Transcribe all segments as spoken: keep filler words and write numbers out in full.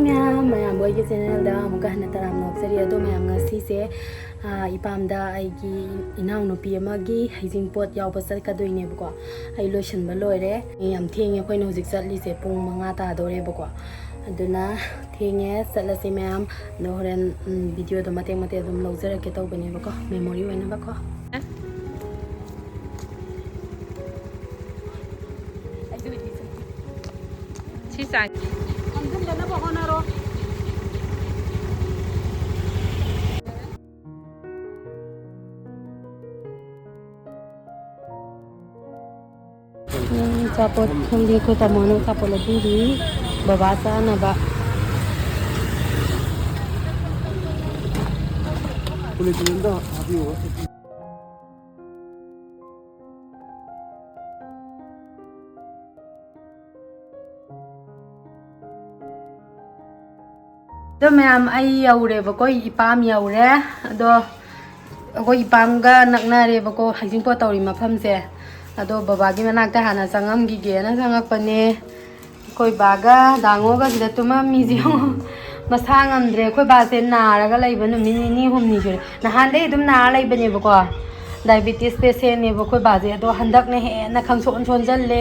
ꯃꯌꯥꯝ, ꯃꯌꯥꯝ ꯍꯣꯏꯒꯤ ꯆꯦꯅꯦꯜꯗ ꯑꯃꯨꯛꯀ ꯍꯟꯅ ꯇꯔꯥꯝꯅ ꯑꯣꯛꯆꯔꯤ꯫ ꯑꯗꯣ ꯃꯌꯥꯝ, ꯉꯁꯤꯁꯦ, ꯑꯥ, ꯏꯄꯥꯝꯗ ꯑꯩꯒꯤ ꯏꯅꯥꯎꯅꯨꯄꯤ ꯑꯃꯒꯤ ꯍꯩꯖꯤꯡꯄꯣꯠ ꯌꯥꯎꯕ ꯆꯠꯀꯗꯣꯏꯅꯦꯕꯀꯣ꯫ ꯑꯩ ꯂꯣꯏꯁꯤꯟꯕ ꯂꯣꯏꯔꯦ꯫ ꯌꯥꯝ ꯊꯦꯡꯉꯦ, ꯑꯩꯈꯣꯏꯅ ꯍꯧꯖꯤꯛ ꯆꯠꯂꯤꯁꯦ ꯄꯨꯡ ꯃꯉꯥ ꯇꯥꯗꯣꯔꯦꯕꯀꯣ꯫ ꯑꯗꯨꯅ ꯊꯦꯡꯉꯦ, ꯆꯠꯂꯁꯤ ꯃꯌꯥꯝ꯫ ꯑꯗꯣ ꯍꯣꯔꯦꯟ, ꯎꯝ, ꯚꯤꯗꯤꯑꯣꯗꯣ ꯃꯇꯦꯛ ꯃꯇꯦꯛ ꯑꯗꯨꯝ ꯂꯧꯖꯔꯛꯀꯦ ꯇꯧꯕꯅꯦꯕꯀꯣ, ꯃꯦꯃꯣꯔꯤ ꯑꯣꯏꯅꯕꯀꯣ꯫ ꯁꯤ ꯆꯥꯏ꯫ ꯅꯝꯁꯤꯟꯗꯅꯕ ꯍꯣꯠꯅꯔꯣ꯫ ꯎꯝ, ꯑꯆꯥꯄꯣꯠ ꯈꯪꯗꯦ, ꯑꯩꯈꯣꯏ ꯇꯥꯃꯣꯅ ꯑꯆꯥꯄꯣꯠ ꯂꯩꯕꯤꯔꯤ ꯕꯕꯥ ꯆꯥꯅꯕ꯫ ꯑꯗꯣ ꯃꯌꯥꯝ, ꯑꯩ ꯌꯧꯔꯦꯕꯀꯣ, ꯏꯄꯥꯝ ꯌꯧꯔꯦ꯫ ꯑꯗꯣ ꯑꯩꯈꯣꯏ ꯏꯄꯥꯝꯒ ꯅꯛꯅꯔꯦꯕꯀꯣ, ꯍꯩꯖꯤꯡꯄꯣꯠ ꯇꯧꯔꯤ ꯃꯐꯝꯁꯦ꯫ ꯑꯗꯣ ꯕꯕꯥꯒꯤ ꯃꯅꯥꯛꯇ ꯍꯥꯟꯅ ꯆꯪꯉꯝꯈꯤꯒꯦꯅ ꯆꯪꯉꯛꯄꯅꯦ꯫ ꯑꯩꯈꯣꯏ ꯕꯥꯒ ꯗꯥꯉꯣꯒ ꯁꯤꯗ ꯇꯨꯝꯃꯝꯃꯤꯁꯦ ꯌꯦꯡꯉꯣ꯫ ꯃꯁꯥ ꯉꯝꯗ꯭ꯔꯦ꯫ ꯑꯩꯈꯣꯏ ꯕꯥꯁꯦ ꯅꯥꯔꯒ ꯂꯩꯕ ꯅꯨꯃꯤꯠ ꯅꯤꯅꯤ ꯍꯨꯝꯅꯤ ꯁꯨꯔꯦ꯫ ꯅꯍꯥꯟꯗꯩ ꯑꯗꯨꯝ ꯅꯥꯔ ꯂꯩꯕꯅꯦꯕꯀꯣ꯫ ꯗꯥꯏꯕꯤꯇꯤꯁ ꯄꯦꯁꯦꯟꯅꯦꯕ ꯑꯩꯈꯣꯏ ꯕꯥꯁꯦ꯫ ꯑꯗꯣ ꯍꯟꯗꯛꯅ ꯍꯦꯟꯅ ꯈꯪꯁꯣꯟ ꯁꯣꯟꯖꯜꯂꯦ꯫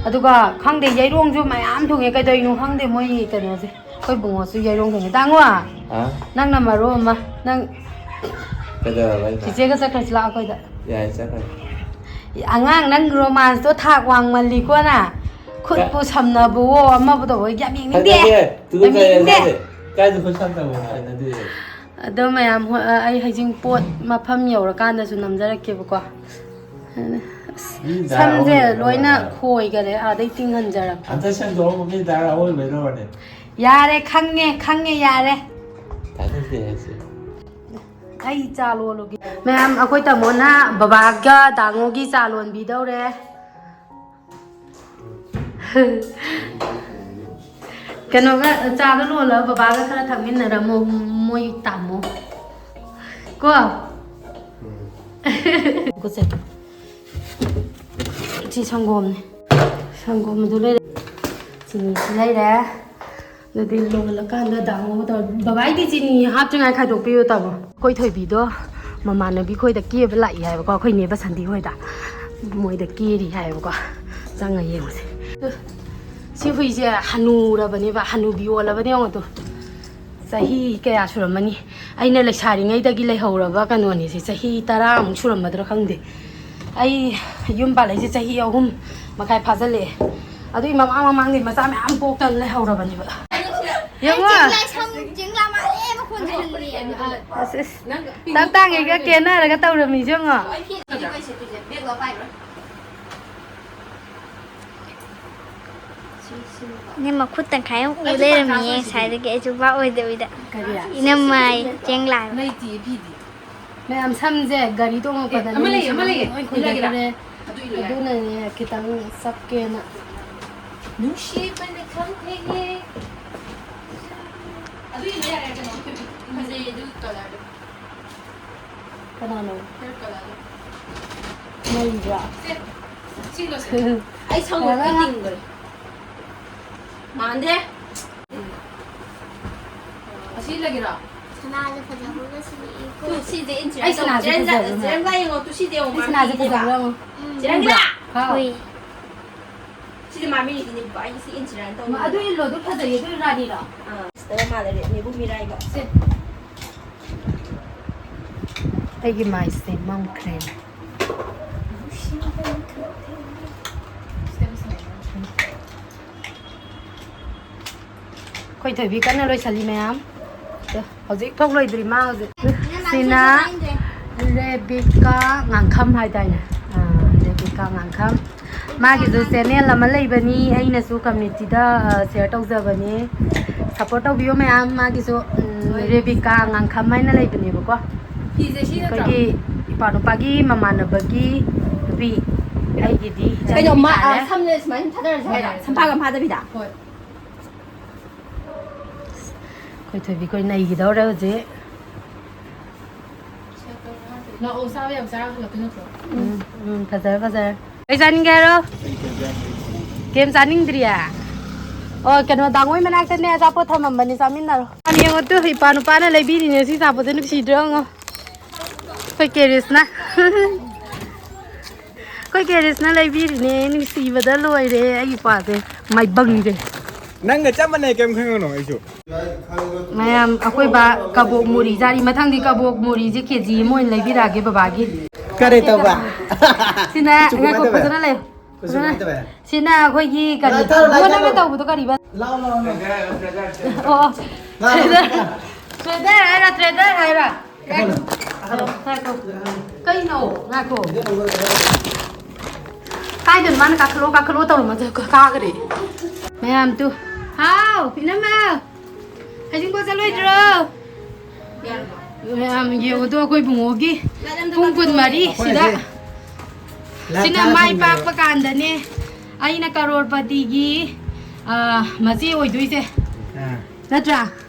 ꯑꯗꯨꯒ ꯈꯪꯗꯦ, ꯌꯩꯔꯣꯡꯁꯨ ꯃꯌꯥꯝ ꯊꯨꯡꯉꯦ꯫ ꯀꯩꯗꯧꯔꯤꯅꯣ ꯈꯪꯗꯦ ꯃꯣꯏꯒꯤ ꯀꯩꯅꯣꯁꯦ꯫ ꯑꯩꯈꯣꯏ ꯕꯨꯡꯉꯣꯁꯨ ꯌꯩꯔꯣꯡ ꯊꯨꯡꯉꯦ꯫ ꯗꯥꯉꯣ! ꯍꯥ? ꯅꯪꯅ ꯃꯔꯣꯟ ꯑꯃ꯫ ꯅꯪ ꯀꯩꯗꯧꯔꯕ ꯑꯩꯅ? ꯆꯤꯆꯦꯒ ꯆꯠꯈ꯭ꯔꯁꯤ ꯂꯥꯛꯑꯣ ꯑꯩꯈꯣꯏꯗ꯫ ꯌꯥꯏ, ꯆꯠꯈ꯭ꯔꯁꯤ꯫ ꯑꯉꯥꯡ, ꯅꯪ ꯔꯣꯃꯥꯟꯁꯇꯣ ꯊꯥꯛ ꯋꯥꯡꯃꯜꯂꯤꯀꯣ ꯅ꯫ ꯈꯨꯠꯄꯨ ꯀ- ꯁꯝꯅꯕꯋꯣ, ꯑꯃꯕꯨ ꯇꯧꯕ, ꯌꯥꯝ ꯌꯦꯡꯅꯤꯡꯗꯦ꯫ ꯍꯩꯅꯗꯦ꯫ ꯇꯨꯀꯠꯆꯩ, ꯌꯥꯝ ꯌꯦꯡꯅꯤꯡꯗꯦ꯫ ꯍꯩꯅꯗꯦ꯫ ꯀꯥꯏꯗ ꯈꯨꯠ ꯁꯝꯅꯕꯅꯣ? ꯍꯩꯅꯗꯦ꯫ ꯑꯗꯣ ꯃꯌꯥꯝ ꯍꯣ-, ꯑ, ꯑꯩ ꯍꯩꯖꯤꯡꯄꯣꯠ ꯃꯐꯝ ꯌꯧꯔꯀꯥꯟꯗꯁꯨ ꯅꯝꯖꯔꯛꯀꯦꯕꯀꯣ꯫ ꯑꯁ, ꯃꯤ ꯗꯥꯏꯔ ꯁꯝꯁꯦ ꯑꯍꯣꯏꯕꯩ ꯂꯣꯏꯅ ꯂꯧꯔꯅꯤ꯫ ꯈꯣꯏꯒꯔꯦ, ꯑꯥꯗꯩ ꯇꯤꯡꯍꯟꯖꯔꯛꯀꯦ꯫ ꯑꯝꯇ ꯁꯦꯡꯗꯣꯛꯑꯝꯃꯣ, ꯃꯤ ꯗꯥꯏꯔ ꯑꯍꯣꯏꯕꯩ ꯂꯧꯔꯅꯤ꯫ ꯌꯥꯔꯦ, ꯈꯪꯉꯦ, ꯈꯪꯉꯦ, ꯌꯥꯔꯦ꯫ ꯇꯥꯅꯤꯡꯗꯦ ꯍꯥꯏꯁꯦ꯫ ꯑꯩ ꯆꯥ ꯂꯣꯜꯂꯨꯒꯦ꯫ ꯃꯌꯥꯝ, ꯑꯩꯈꯣꯏ ꯇꯥꯃꯣꯅ ꯕꯕꯥꯒ ꯗꯥꯉꯣꯒꯤ ꯆꯥ ꯂꯣꯟꯕꯤꯗꯧꯔꯦ꯫ ꯀꯩꯅꯣꯒ, ꯆꯥꯗꯣ ꯂꯣꯜꯂꯒ ꯕꯕꯥꯒ ꯈꯔ ꯊꯛꯃꯤꯟꯅꯔꯝꯃꯣ, ꯃꯣꯏ ꯇꯥꯃꯣ꯫ ꯀꯣ? ꯁꯤ ꯁꯪꯒꯣꯝꯅꯦ꯫ ꯁꯪꯒꯣꯝ ꯑꯗꯨ ꯂꯩꯔꯦ꯫ ꯆꯤꯅꯤꯁꯨ ꯂꯩꯔꯦ꯫ ꯑꯗꯨꯗꯤ ꯂꯣꯜꯂꯀꯥꯟꯗ ꯗꯥꯎꯟꯂꯣꯗ ꯇꯧꯔ, ꯕꯕꯥꯒꯤꯗꯤ ꯆꯤꯅꯤ ꯍꯥꯞꯇ꯭ꯔꯤꯉꯥꯏ ꯈꯥꯏꯗꯣꯛꯄꯤꯌꯨ ꯇꯥꯃꯣ꯫ ꯑꯩꯈꯣꯏ ꯊꯣꯏꯕꯤꯗꯣ ꯃꯃꯥꯟꯅꯕꯤ ꯈꯣꯏꯗ ꯀꯦꯕ ꯂꯥꯛꯏ ꯍꯥꯏꯕꯀꯣ, ꯑꯩꯈꯣꯏ ꯅꯦ ꯕꯁꯟꯇꯤ ꯈꯣꯏꯗ꯫ ꯃꯣꯏꯗ ꯀꯦꯔꯤ ꯍꯥꯏꯕꯀꯣ꯫ ꯆꯪꯉ ꯌꯦꯡꯉꯨꯁꯦ꯫ ꯁꯤ ꯍꯨꯏꯁꯦ ꯍꯅꯨꯔꯕꯅꯦꯕ, ꯍꯅꯨꯕꯤ ꯑꯣꯜꯂꯕꯅꯦ ꯌꯦꯡꯉꯣ ꯇꯨ꯫ ꯆꯍꯤ ꯀꯌꯥ ꯁꯨꯔꯝꯃꯅꯤ? ꯑꯩꯅ ꯂꯩꯁꯥꯔꯤꯉꯩꯗꯒꯤ ꯂꯩꯍꯧꯔꯕ ꯀꯩꯅꯣꯅꯦ ꯁꯤ, ꯆꯍꯤ ꯇꯔꯥꯃꯨꯛ ꯁꯨꯔꯝꯃꯗ꯭ꯔꯥ ꯈꯪꯗꯦ꯫ ꯑꯩ ꯌꯨꯝ ꯄꯥꯜꯂꯛꯏꯁꯦ ꯆꯍꯤ ꯑꯍꯨꯝ ꯃꯈꯥꯏ ꯐꯥꯖꯤꯜꯂꯛꯑꯦ꯫ ꯑꯗꯨꯏ ꯃꯃꯥꯡ ꯃꯃꯥꯡꯗꯤ ꯃꯆꯥ ꯃꯌꯥꯝ ꯄꯣꯛꯇꯅ ꯂꯩꯍꯧꯔꯕꯅꯦꯕ꯫ ꯌꯦꯡꯉꯣ꯫ ꯆꯦꯡꯂꯥꯏ ꯁꯝ, ꯆꯦꯡꯂꯥ ꯃꯥꯜꯂꯦ ꯃꯈꯣꯟꯁꯦ ꯍꯜꯂꯦ꯫ ꯑꯁ, ꯑꯁ꯫ ꯇꯞ ꯇꯥꯡꯉꯩꯒ ꯀꯦꯟꯅꯔꯒ ꯇꯧꯔꯝꯃꯤꯁꯦ ꯌꯦꯡꯉꯣ꯫ ꯍꯣꯏ, ꯐꯤ ꯑꯗꯨ ꯀꯩꯁꯦ ꯄꯤꯁꯦ, ꯕꯦꯒ ꯂꯣ ꯄꯥꯏꯈ꯭ꯔꯣ꯫ ꯁꯤ, ꯁꯤ꯫ ꯏꯅꯝꯃ ꯈꯨꯠ ꯇꯪꯈꯥꯏ ꯑꯃ ꯎ ꯂꯩꯔꯝꯃꯤꯌꯦ ꯉꯁꯥꯏꯗꯒꯤ, ꯑꯩꯁꯨ ꯚꯥꯞ ꯑꯣꯏꯗꯕꯤꯗ꯫ ꯀꯔꯤ? ꯏꯅꯝꯃ ꯍꯥꯏ, ꯆꯦꯡ ꯂꯥꯛꯑꯦ꯫ ꯂꯩꯇꯤꯌꯦ ꯐꯤꯗꯤ꯫ ꯃꯌꯥꯝ ꯁꯝꯁꯦ ꯒꯥꯔꯤ ꯇꯣꯡꯉꯛꯄꯗꯅꯦ ꯑꯦ, ꯑꯃ ꯂꯩꯌꯦ, ꯑꯃ ꯂꯩꯌꯦ꯫ ꯂꯣꯏ ꯈꯣꯏꯗꯈꯔꯦ꯫ ꯏꯜꯂꯒꯦꯔꯥ? ꯑꯗꯨ ꯏꯜꯂꯨ ꯌꯥꯏ꯫ ꯑꯗꯨꯅꯅꯦ ꯈꯤꯇꯪ ꯆꯞꯀꯦꯅ꯫ ꯅꯨꯡꯁꯤꯕꯅ ꯈꯪꯊꯩꯌꯦ꯫ ꯑꯗꯨ ꯏꯜꯂꯨ ꯌꯥꯔꯦ ꯀꯩꯅꯣ, ꯐꯖꯩꯌꯦ ꯑꯗꯨ ꯀꯂꯔꯗꯣ꯫ ꯀꯅꯥꯅꯣ? ꯅꯩꯕ꯭ꯔꯥ? ꯁꯦ, ꯁꯤ ꯂꯣꯏꯁꯤꯜꯂꯣ꯫ ꯑꯩ ꯁꯪꯒꯣꯝ ꯂꯣꯏ ꯇꯤꯡꯈ꯭ꯔꯦ꯫ ꯃꯥꯟꯗꯦ꯫ ꯑꯁꯤ ꯏꯜꯂꯒꯦꯔꯣ? ꯁꯅꯥꯁꯦ ꯐꯖꯕꯒ ꯁꯤꯅꯤ꯫ ꯇꯨ, ꯁꯤꯁꯦ ꯏꯟꯁꯤꯔ ꯑꯩ ꯁꯅꯥꯁꯦ ꯇꯧꯕ꯫ ꯐꯖꯕ꯭ꯔꯥ ꯌꯦꯡꯉꯣ꯫ ꯆꯦꯔꯪꯒ ꯌꯦꯡꯉꯣ꯫ ꯇꯨ, ꯁꯤꯁꯦ ꯌꯦꯡꯉꯣ, ꯑꯩ ꯁꯅꯥꯁꯦ ꯃꯥꯡꯕꯤꯗꯦꯕ꯫ ꯐꯖꯕ꯭ꯔꯥ ꯌꯦꯡꯉꯣ꯫ ꯆꯦꯔꯪꯒ! ꯍꯥꯎ꯫ ꯍꯣꯏ꯫ ꯁꯤꯗꯤ ꯃꯥ ꯃꯤꯒꯤꯅꯦꯕꯀꯣ, ꯑꯩꯒꯤ ꯁꯤ ꯏꯟꯁꯤꯔꯥꯅ ꯇꯧꯕꯅꯦ꯫ ꯑꯗꯨ ꯏꯜꯂꯣ, ꯑꯗꯨ ꯐꯖꯩꯌꯦ, ꯑꯗꯨ ꯔꯥꯅꯤꯔꯣ? ꯑꯥ, ꯁꯤꯗ ꯃꯥꯜꯂꯦ, ꯔꯦꯗꯃꯤꯕꯨ ꯃꯤꯔꯥꯏꯕ꯫ ꯁꯦ꯫ ꯑꯩꯒꯤ ꯃꯥꯏꯁꯦ ꯃꯝꯈ꯭ꯔꯦ꯫ ꯑꯩꯈꯣꯏ ꯊꯣꯏꯕꯤ ꯀꯟꯅ ꯂꯣꯏꯁꯜꯂꯤ ꯃꯌꯥꯝ꯫ ꯍꯧꯖꯤꯛ ꯊꯣꯛ ꯂꯣꯏꯗ꯭ꯔꯤ ꯃꯥ ꯍꯧꯖꯤꯛ꯫ ꯁꯤꯅ ꯔꯦꯕꯤꯀꯥ ꯉꯥꯡꯈꯝ ꯍꯥꯏꯗꯥꯏꯅꯦ? ꯑꯥ, ꯔꯦꯕꯤꯀꯥ ꯉꯥꯡꯈꯝ꯫ ꯃꯥꯒꯤꯁꯨ ꯆꯦꯅꯦꯜ ꯑꯃ ꯂꯩꯕꯅꯤ, ꯑꯩꯅꯁꯨ ꯀꯝꯃ꯭ꯌꯨꯅꯤꯇꯤꯗ, ꯑ, ꯁꯤꯌꯔ ꯇꯧꯖꯕꯅꯤ꯫ ꯁꯞꯄꯣꯔꯠ ꯇꯧꯕꯤꯌꯨ ꯃꯌꯥꯝ꯫ ꯃꯥꯒꯤꯁꯨ, ꯎꯝ, ꯔꯦꯕꯤꯀꯥ ꯉꯥꯡꯈꯝ ꯍꯥꯏꯅ ꯂꯩꯕꯅꯦꯕꯀꯣ꯫ ꯐꯤꯁꯦ ꯁꯤ ꯅꯠꯇ꯭ꯔꯣ? ꯑꯩꯈꯣꯏꯒꯤ ꯏꯄꯥ ꯅꯨꯄꯥꯒꯤ ꯃꯃꯥꯟꯅꯕꯒꯤ ꯅꯨꯄꯤ, ꯑꯩꯒꯤꯗꯤ ꯀꯩꯅꯣ, ꯏꯆꯥꯅꯨꯄꯤ ꯃꯥ, ꯑ, ꯇꯥꯔꯦ꯫ ꯁꯝꯅ ꯁꯨꯃꯥꯏꯅ ꯊꯥꯗꯔꯁꯦ ꯍꯥꯏꯔ? ꯍꯣꯏ꯫ ꯁꯝꯐꯥꯒ ꯐꯥꯗꯕꯤꯗ? ꯍꯣꯏ꯫ ꯑꯩꯈꯣꯏ ꯊꯣꯏꯕꯤ ꯈꯣꯏ ꯅꯩꯈꯤꯗꯧꯔꯦ ꯍꯧꯖꯤꯛ꯫ ꯂꯥꯛꯑꯣ, ꯆꯥꯕ ꯌꯥꯕ ꯆꯥꯔꯒ ꯍꯜꯂꯛꯇꯣꯏ ꯅꯠꯇ꯭ꯔꯣ? ꯎꯝ, ꯎꯝ, ꯐꯖꯔꯦ, ꯐꯖꯔꯦ꯫ ꯀꯩ ꯆꯥꯅꯤꯡꯒꯦ ꯍꯥꯏꯔꯣ? ꯀꯩꯝ ꯆꯥꯅꯤꯡꯗ꯭ꯔꯤꯌꯦ? ꯑꯣ, ꯀꯩꯅꯣ, ꯗꯥꯡꯉꯣꯏ ꯃꯅꯥꯛꯇꯅꯦ ꯑꯆꯥꯄꯣꯠ ꯊꯝꯃꯝꯕꯅꯦ, ꯆꯥꯃꯤꯟꯅꯔꯣ꯫ ꯑꯅꯤ ꯌꯦꯡꯉꯣ ꯇꯨ, ꯏꯄꯥ ꯅꯨꯄꯥꯅ ꯂꯩꯕꯤꯔꯤꯅꯦ ꯁꯤ ꯑꯆꯥꯄꯣꯠꯁꯦ, ꯅꯨꯡꯁꯤꯗ꯭ꯔꯣ? ꯌꯦꯡꯉꯣ, ꯑꯩꯈꯣꯏ ꯀꯦꯔꯤꯁꯅ꯫ ꯑꯩꯈꯣꯏ ꯀꯦꯔꯤꯁꯅ ꯂꯩꯕꯤꯔꯤꯅꯦ, ꯅꯨꯡꯁꯤꯕꯗ ꯂꯣꯏꯔꯦ ꯑꯩꯒꯤ ꯏꯄꯥꯁꯦ, ꯃꯥꯏꯕꯪꯁꯦ꯫ ꯅꯪꯒ ꯆꯞ ꯃꯥꯟꯅꯩ, ꯀꯩꯝ ꯈꯪꯒꯅꯨ ꯑꯩꯁꯨ꯫ ꯃꯌꯥꯝ, ꯑꯩꯈꯣꯏ ꯕꯥ ꯀꯕꯣꯛ ꯃꯣꯔꯤ ꯆꯥꯔꯤ, ꯃꯊꯪꯗꯤ ꯀꯕꯣꯛ ꯃꯣꯔꯤꯁꯦ ꯀꯦ ꯖꯤ ꯑꯃ ꯑꯣꯏꯅ ꯂꯩꯕꯤꯔꯛꯑꯒꯦ ꯕꯕꯥꯒꯤ꯫ ꯀꯔꯤ ꯇꯧꯕ? ꯁꯤꯅ, ꯉꯥꯏꯈꯣ, ꯐꯖꯅ ꯂꯩꯌꯨ꯫ ꯐꯖꯅ꯫ ꯁꯤꯅ ꯑꯩꯈꯣꯏꯒꯤ ꯀꯔꯤ? ꯂꯥꯏ ꯊꯥꯔꯣ, ꯂꯥꯏ ꯊꯥꯔꯣ꯫ ꯇꯧꯕꯗꯣ ꯀꯔꯤꯕ? ꯂꯥꯎ, ꯂꯥꯎ, ꯂꯥꯎ꯫ ꯑꯣ, ꯑꯣ꯫ ꯂꯥꯎ, ꯂꯥꯎ꯫ ꯇ꯭ꯔꯦꯗꯔ ꯍꯥꯏꯔꯣ, ꯇ꯭ꯔꯦꯗꯔ ꯍꯥꯏꯔꯣ? ꯉꯥꯏꯈꯣ꯫ ꯉꯥꯏꯈꯣ꯫ ꯀꯩꯅꯣ? ꯉꯥꯏꯈꯣ꯫ ꯀꯥꯏꯗꯅꯣ ꯃꯥꯅ ꯀꯥꯈꯠꯂꯣ, ꯀꯥꯈꯠꯂꯣ ꯇꯧꯔꯝꯕꯗꯣ ꯀꯥꯈ꯭ꯔꯦ꯫ ꯃꯌꯥꯝ ꯇꯨ꯫ ꯍꯥꯎ, ꯏꯅꯝꯃ꯫ ꯍꯩꯖꯤꯡꯄꯣꯠ ꯆꯠꯂꯣꯏꯗ꯭ꯔꯣ? ꯃꯌꯥꯝ ꯌꯦꯡꯉꯨꯗꯣ, ꯑꯩꯈꯣꯏ ꯕꯨꯡꯉꯣꯒꯤ ꯄꯨꯡ ꯀꯨꯟꯃꯔꯤ ꯁꯤꯗ꯫ ꯁꯤꯅ ꯃꯥꯏ ꯄꯥꯛꯄ ꯀꯥꯟꯗꯅꯦ ꯑꯩꯅ ꯀꯔꯣꯔꯄꯇꯤꯒꯤ, ꯑ, ꯃꯆꯦ ꯑꯣꯏꯗꯣꯏꯁꯦ꯫ ꯑꯥ꯫ ꯅꯠꯇ꯭ꯔꯥ?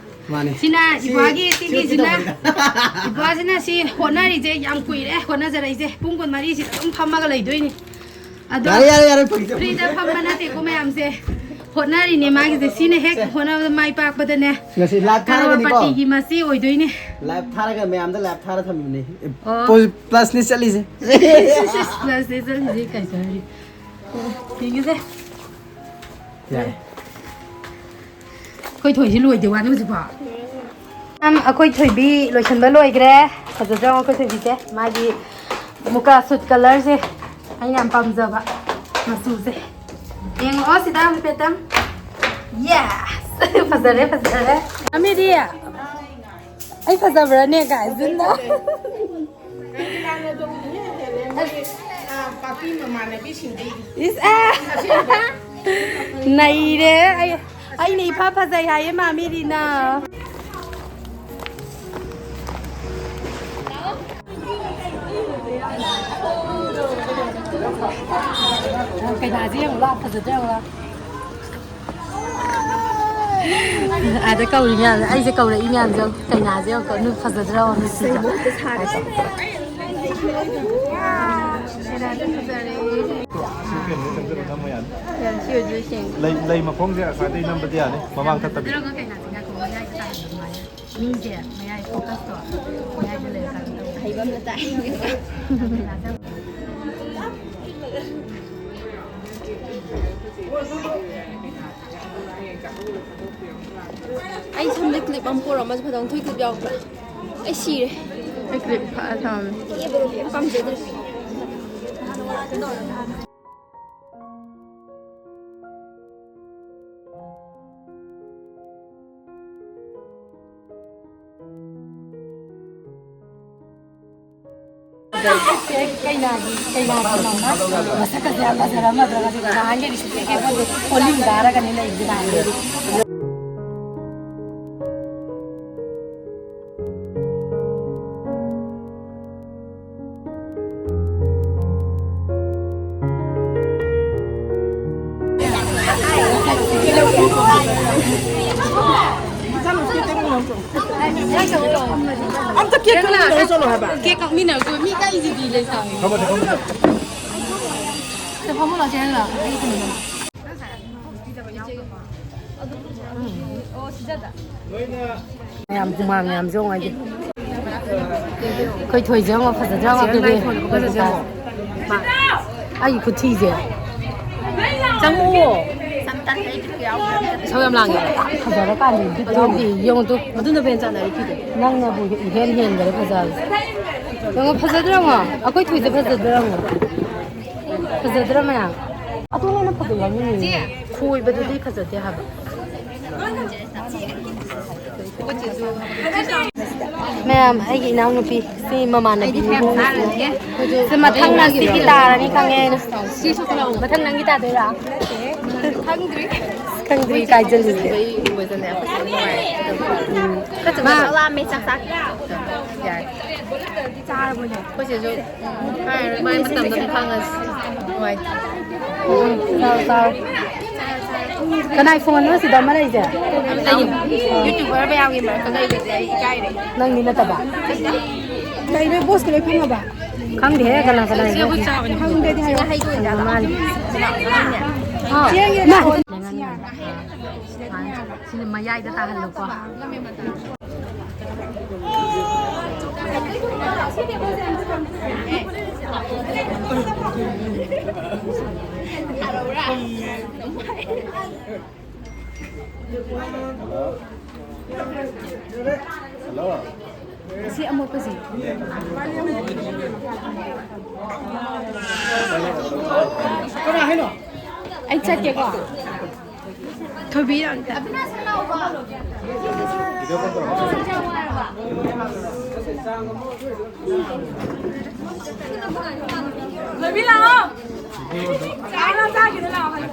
ꯃꯥꯅꯦ꯫ ꯁꯤꯅ ꯁꯤ, ꯏꯄ꯭ꯋꯥꯒꯤ, ꯁꯤ ꯁꯤꯒꯤꯁꯤꯅ, ꯇꯧꯕꯅꯤꯗ꯫ ꯏꯄ꯭ꯋꯥꯁꯤꯅ ꯁꯤ ꯍꯣꯠꯅꯔꯤꯁꯦ ꯌꯥꯝ ꯀꯨꯏꯔꯦ, ꯍꯣꯠꯅꯖꯔꯛꯏꯁꯦ꯫ ꯄꯨꯡ ꯀꯨꯟꯃꯔꯤꯁꯤꯗ ꯑꯗꯨꯝ ꯐꯝꯃꯒ ꯂꯩꯗꯣꯏꯅꯤ꯫ ꯑꯗꯣ ꯌꯥꯔꯦ, ꯌꯥꯔꯦ, ꯌꯥꯔꯦ, ꯐꯒꯤ ꯇꯧꯕꯅꯤ꯫ ꯐ꯭ꯔꯤꯗ ꯐꯝꯕ ꯅꯠꯇꯦꯀꯣ ꯃꯌꯥꯝꯁꯦ꯫ ꯍꯣꯠꯅꯔꯤꯅꯦ ꯃꯥꯒꯤꯁꯦ꯫ ꯁꯤꯅ ꯍꯦꯛ ꯁꯦ꯫ ꯍꯣꯠꯅꯕꯗ ꯃꯥꯏ ꯄꯥꯛꯄꯗꯅꯦ꯫ ꯉꯁꯤ ꯂꯥꯏꯚ ꯊꯥꯔꯒꯅꯤꯀꯣ꯫ ꯀꯔꯣꯔꯄꯇꯤꯒꯤ ꯃꯆꯦ ꯑꯣꯏꯗꯣꯏꯅꯦ꯫ ꯂꯥꯏꯚ ꯊꯥꯔꯒ ꯃꯌꯥꯝꯗ ꯂꯥꯏꯚ ꯊꯥꯔ ꯊꯝꯃꯤꯕꯅꯦ꯫ ꯑꯣ꯫ ꯄꯣ-, ꯄ꯭ꯂꯁꯅꯤ ꯆꯠꯂꯤꯁꯦ꯫ ꯄ꯭ꯂꯁꯅꯤ ꯆꯠꯂꯤꯁꯦ ꯀꯩ ꯆꯠꯂꯤ? ꯑꯣ, ꯌꯦꯡꯒꯦꯁꯦ꯫ ꯌꯥꯔꯦ꯫ ꯑꯩꯈꯣꯏ ꯊꯣꯏꯁꯤ ꯂꯣꯏꯗꯦ ꯋꯥꯅꯤ ꯍꯧꯖꯤꯛꯐꯥꯎ꯫ ꯃꯌꯥꯝ, ꯑꯩꯈꯣꯏ ꯊꯣꯏꯕꯤ ꯂꯣꯏꯁꯤꯟꯕ ꯂꯣꯏꯈ꯭ꯔꯦ꯫ ꯐꯖꯗ꯭ꯔꯣ ꯑꯩꯈꯣꯏ ꯊꯣꯏꯕꯤꯁꯦ? ꯃꯥꯒꯤ ꯃꯨꯀꯥ ꯁꯨꯠ ꯀꯂꯔꯁꯦ ꯑꯩꯅ ꯌꯥꯝ ꯄꯥꯝꯖꯕ ꯃꯆꯨꯁꯦ꯫ ꯌꯦꯡꯉꯛꯑꯣ ꯁꯤꯗ ꯍꯥꯏꯐꯦꯠꯇꯪ꯫ ꯌꯦꯁ! ꯐꯖꯔꯦ, ꯐꯖꯔꯦ꯫ ꯑꯃꯤꯗꯤ, ꯑꯩ ꯐꯖꯕ꯭ꯔꯥꯅꯦ ꯒꯥꯏꯁꯤꯅ? ꯔꯪꯒꯤꯂꯥꯅ ꯑꯗꯨꯝ ꯏꯍꯦꯟ ꯍꯦꯜꯂꯦ ꯃꯣꯏ, ꯑꯥ, ꯄꯥꯔꯇꯤ ꯃꯃꯥꯟꯅꯕꯤꯁꯤꯡꯗꯩꯗꯤ꯫ ꯏꯁ, ꯑꯥ! ꯅꯩꯔꯦ꯫ ꯑꯩ, ꯑꯩꯅ ꯏꯐ ꯐꯖꯩ ꯍꯥꯏꯌꯦ ꯃꯥꯃꯤꯗꯤꯅ꯫ ꯀꯩꯅꯥꯁꯦ ꯌꯦꯡꯉꯨ ꯂꯥꯎ, ꯐꯖꯗ꯭ꯔꯥ ꯌꯦꯡꯉꯨ ꯂꯥꯎ꯫ ꯑꯥꯗ ꯀꯧꯔꯤ ꯃꯌꯥꯝꯁꯦ, ꯑꯩꯁꯦ ꯀꯧꯔꯛꯏ ꯃꯌꯥꯝꯁꯦ ꯌꯦꯡꯉꯨ, ꯀꯩꯅꯥꯁꯦ ꯌꯦꯡꯉꯨꯀꯣ, ꯅꯨ-, ꯐꯖꯗ꯭ꯔꯣ ꯅꯨꯄꯤꯗꯣ? ꯁꯤ ꯀꯩꯅꯣꯗ ꯆꯪꯁꯤꯜꯂ ꯅꯝꯃꯣ ꯌꯥꯅꯤ꯫ ꯌꯥꯔꯦ, ꯁꯤ ꯑꯣꯏꯔꯁꯨ ꯁꯦꯡꯉꯦ꯫ ꯂꯩ, ꯂꯩ ꯃꯈꯣꯡꯁꯦ ꯑꯁ꯭ꯋꯥꯏꯗꯩ ꯅꯝꯕꯗꯤ ꯌꯥꯅꯤ, ꯃꯃꯥꯡ ꯊꯠꯇꯕꯤꯗ꯫ ꯑꯗꯨꯒ ꯀꯩꯅꯣꯁꯤꯅ ꯃꯌꯥꯏꯗ ꯇꯥꯍꯟꯕ ꯑꯗꯨꯃꯥꯏꯅ꯫ ꯃꯤꯁꯦ ꯃꯌꯥꯏ focus ꯇꯣ ꯃꯌꯥꯏꯗ ꯂꯩꯔꯀꯥꯟꯗ ꯇꯧꯕ꯫ ꯑꯍꯩꯕ ꯑꯃꯅ ꯇꯥꯛꯏ꯫ ꯑꯩ ꯁꯝꯗ clip ꯑꯃ ꯄꯣꯔꯛꯑꯣ, ꯑꯃꯁꯨ ꯐꯖꯅ ꯊꯣꯏ clip ꯌꯥꯎꯕ꯭ꯔꯥ? ꯑꯩ ꯁꯤꯔꯦ꯫ ꯑꯩ clip ꯐꯖ ꯊꯝꯃꯦ꯫ ꯌꯦꯡꯕꯗꯣ ꯀꯩꯝ ꯄꯥꯝꯖꯗ꯭ꯔꯦ꯫ ꯀꯩꯅꯥꯒꯤ, ꯀꯩꯅꯥꯒꯤ ꯃꯃꯥ ꯃꯁꯛꯀꯁꯦ ꯌꯥꯝ ꯐꯖꯔꯝꯃꯗ꯭ꯔꯥ ꯈꯪꯗꯦ꯫ ꯅꯍꯥꯟꯒꯩꯗꯤ ꯁꯨꯛꯀꯦ ꯀꯦ ꯄꯣꯟꯇꯦ꯫ ꯀꯣꯂꯤꯡ ꯀꯥꯔꯒꯅꯤ ꯂꯩꯔꯤꯁꯦ ꯅꯍꯥꯟꯒꯩꯗꯤ꯫ ꯑꯝꯇ cake ꯀꯛꯃꯤꯟꯅꯔꯨ ꯆꯠꯂꯣ ꯍꯥꯏꯕ꯫ Cake ꯀꯛꯃꯤꯟꯅꯔꯨ ꯆꯠꯂꯣ꯫ ꯃꯤ ꯀꯛꯏꯁꯤꯗꯤ ꯂꯩꯁꯥꯕꯤ꯫ ꯐꯝꯃꯣ, ꯐꯝꯃꯣ꯫ ꯁꯤꯗ ꯐꯝꯃꯣ ꯂꯥꯎ, ꯆꯦ ꯍꯦꯟꯂꯥ꯫ ꯑꯩ ꯀꯩꯅꯣ꯫ ꯃꯌꯥꯝ ꯍꯨꯃꯥꯡ ꯃꯌꯥꯝꯁꯦ ꯌꯦꯡꯉꯣ ꯑꯩꯗꯤ꯫ ꯑꯩꯈꯣꯏ ꯊꯣꯏꯁꯦ ꯌꯦꯡꯉꯣ, ꯐꯖꯗ꯭ꯔꯥ ꯌꯦꯡꯉꯣ ꯑꯗꯨꯗꯤ꯫ ꯑꯩꯒꯤ ꯈꯨꯊꯤꯁꯦ꯫ ꯆꯪꯉꯛꯑꯣ꯫ ꯏꯁꯧ ꯌꯥꯝ ꯂꯥꯡꯉꯦ꯫ ꯐꯖꯔꯀꯥꯟꯗ ꯕꯤꯠ ꯌꯥꯎꯗꯦ꯫ ꯌꯦꯡꯉꯣ ꯇꯨ꯫ ꯑꯗꯨꯅ ꯍꯦꯟꯅ ꯆꯥꯟꯅꯔꯦ ꯐꯤꯗꯣ꯫ ꯅꯪꯅꯕꯨ ꯏꯍꯦꯟ ꯍꯦꯟꯈꯔꯦ ꯐꯖꯕꯁꯦ꯫ ꯌꯦꯡꯉꯣ, ꯐꯖꯗ꯭ꯔꯥ ꯌꯦꯡꯉꯣ? ꯑꯩꯈꯣꯏ ꯊꯣꯏꯁꯦ ꯐꯖꯗ꯭ꯔꯥ ꯌꯦꯡꯉꯣ? ꯐꯖꯗ꯭ꯔꯥ ꯃꯌꯥꯝ? ꯑꯗꯨꯅ ꯍꯦꯟꯅ ꯐꯖꯕ ꯌꯥꯎꯅꯤꯡꯉꯤꯅꯦ꯫ ꯈꯣꯏꯕꯗꯨꯗꯤ ꯐꯖꯗꯦ ꯍꯥꯏꯕ꯫ ꯃꯌꯥꯝ, ꯑꯩꯒꯤ ꯏꯅꯥꯎꯅꯨꯄꯤ, ꯁꯤ ꯃꯃꯥꯟꯅꯕꯤꯅꯤ꯫ ꯁꯤ ꯃꯊꯪ ꯅꯪꯒꯤ ꯇꯥꯔꯅꯤ ꯈꯪꯉꯦ ꯑꯩꯅ꯫ ꯃꯊꯪ ꯅꯪꯒꯤ ꯇꯥꯗꯣꯏꯔꯥ? ꯈꯪꯗ꯭ꯔꯤ꯫ ꯈꯪꯗ꯭ꯔꯤ, ꯀꯥꯏꯖꯜꯂꯤꯁꯦ꯫ ꯎꯝ꯫ ꯃꯥ ꯆꯥꯔꯕꯣ ꯏꯅꯦ? ꯑꯩꯈꯣꯏ ꯆꯦꯁꯨ ꯍꯥꯏꯔꯣꯏ, ꯃꯥꯏ ꯃꯇꯝꯗ ꯑꯗꯨꯝ ꯈꯪꯉꯁꯤ꯫ ꯅꯨꯡꯉꯥꯏꯇꯦ꯫ ꯎꯝ, ꯆꯥꯔꯣ, ꯆꯥꯔꯣ꯫ ꯀꯅꯥꯏ ꯐꯣꯟꯅꯣ ꯁꯤꯗ ꯑꯃ ꯂꯩꯁꯦ? ꯑꯩꯒꯤ YouTuber ꯃꯌꯥꯝꯒꯤ ꯃꯔꯛꯇ ꯂꯩꯕꯁꯦ ꯑꯩ ꯏꯀꯥꯏꯔꯦ꯫ ꯅꯪꯗꯤ ꯅꯠꯇꯕ? ꯀꯩꯅꯣ, ꯕꯣꯁꯀꯤ ꯂꯣꯏ ꯐꯪꯉꯕ? ꯈꯪꯗꯦꯍꯦ, ꯀꯅꯥ ꯀꯅꯥ ꯁꯤ ꯑꯩꯈꯣꯏ ꯆꯥꯕꯅꯤ꯫ ꯈꯪꯗꯦꯗꯤ ꯍꯥꯏꯔꯛꯑꯣ꯫ ꯃꯥꯅꯤ꯫ ꯍꯥꯎ꯫ ꯆꯦꯡꯒꯤ ꯃꯥ-, ꯁꯤꯅ ꯃꯌꯥꯏꯗ ꯇꯥꯍꯜꯂꯨꯀꯣ꯫ ꯁꯤ ꯑꯃꯣꯠꯄꯁꯦ꯫ ꯀꯅꯥ ꯍꯥꯏꯅꯣ? ꯑꯩ ꯆꯠꯀꯦꯀꯣ꯫ ꯊꯣꯏꯕꯤ ꯑꯝꯇ꯫ ꯊꯣꯏꯕꯤ ꯂꯥꯛꯑꯣ꯫ ꯆꯥ ꯆꯥꯈꯤꯗ ꯂꯥꯛꯑꯣ ꯍꯥꯏꯌꯣ꯫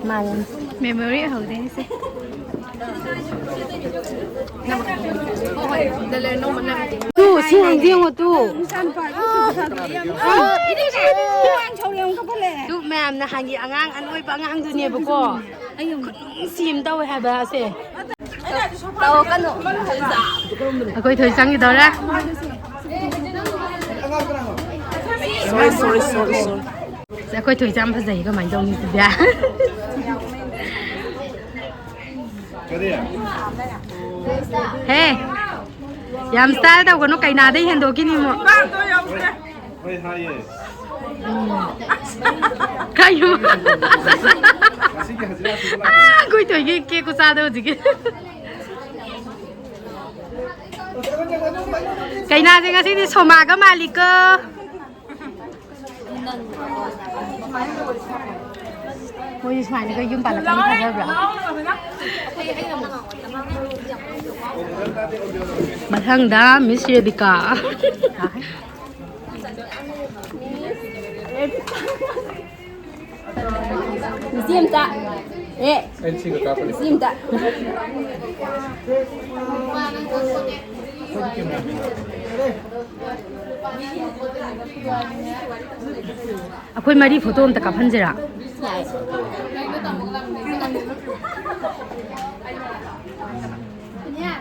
ꯃꯥꯅꯦ꯫ Memory ꯑꯣꯏꯍꯧꯗꯣꯏꯅꯤꯁꯦ꯫ ꯇꯨ, ꯁꯤ ꯍꯪꯗꯤ ꯌꯦꯡꯉꯣ ꯇꯨ꯫ ꯇꯨ, ꯃꯌꯥꯝꯅ ꯍꯪꯉꯤ ꯑꯉꯥꯡ ꯑꯅꯣꯏꯕ ꯑꯉꯥꯡꯗꯨꯅꯦꯕꯀꯣ꯫ ꯈꯨꯅꯨꯡꯁꯤ ꯑꯃ ꯇꯧꯋꯦ ꯍꯥꯏꯕ ꯑꯁꯦ꯫ ꯇꯧꯔꯛꯀꯅꯨ꯫ ꯑꯩꯈꯣꯏ ꯊꯣꯏ ꯆꯪꯈꯤꯗꯧꯔꯦ꯫ Sorry, sorry, sorry, sorry. ꯑꯁ, ꯑꯩꯈꯣꯏ ꯊꯣꯏꯁꯦ ꯌꯥꯝ ꯐꯖꯩ, ꯀꯃꯥꯏꯅ ꯇꯧꯅꯤ ꯁꯤꯗꯤ? ꯍꯦ, ꯌꯥꯝ style ꯇꯧꯒꯅꯨ, ꯀꯩꯅꯥꯗꯩ ꯍꯦꯟꯗꯣꯛꯈꯤꯅꯤ ꯑꯃꯨꯛ꯫ ꯍꯣꯏ, ꯍꯥꯏꯌꯦ꯫ ꯀꯩꯅꯣ? ꯉꯁꯤꯒꯤ ꯍꯖꯤꯔꯥ ꯁꯨꯕ ꯂꯥꯛꯄꯅꯦ꯫ ꯑꯥ, ꯑꯩꯈꯣꯏ ꯊꯣꯏꯒꯤ cake ꯈꯨꯆꯥꯗꯣ ꯍꯧꯖꯤꯛꯀꯤ꯫ ꯀꯩꯅꯥꯁꯦ ꯉꯁꯤꯗꯤ ꯁꯣꯃꯥꯒ ꯃꯥꯜꯂꯤꯀꯣ꯫ ꯃꯣꯏꯁꯦ ꯁꯨꯃꯥꯏꯅꯒ ꯌꯨꯝ ꯄꯥꯜꯂꯛꯀꯅꯤ ꯊꯥꯖꯕ꯭ꯔꯥ? ꯃꯊꯪꯗ Miss ꯔꯦꯕꯤꯀꯥ꯫ ꯅꯨꯄꯤ ꯑꯝꯇ꯫ ꯑꯦ꯫ ꯑꯩꯅ ꯁꯤꯒ ꯀꯥꯞꯄꯅꯤ꯫ ꯅꯨꯄꯤ ꯑꯝꯇ꯫ ꯑꯩꯈꯣꯏ ꯃꯔꯤ photo ꯑꯝꯇ ꯀꯥꯞꯍꯟꯁꯤꯔꯥ? ꯌꯥꯏ꯫ ꯁꯣꯅꯤꯌꯥ,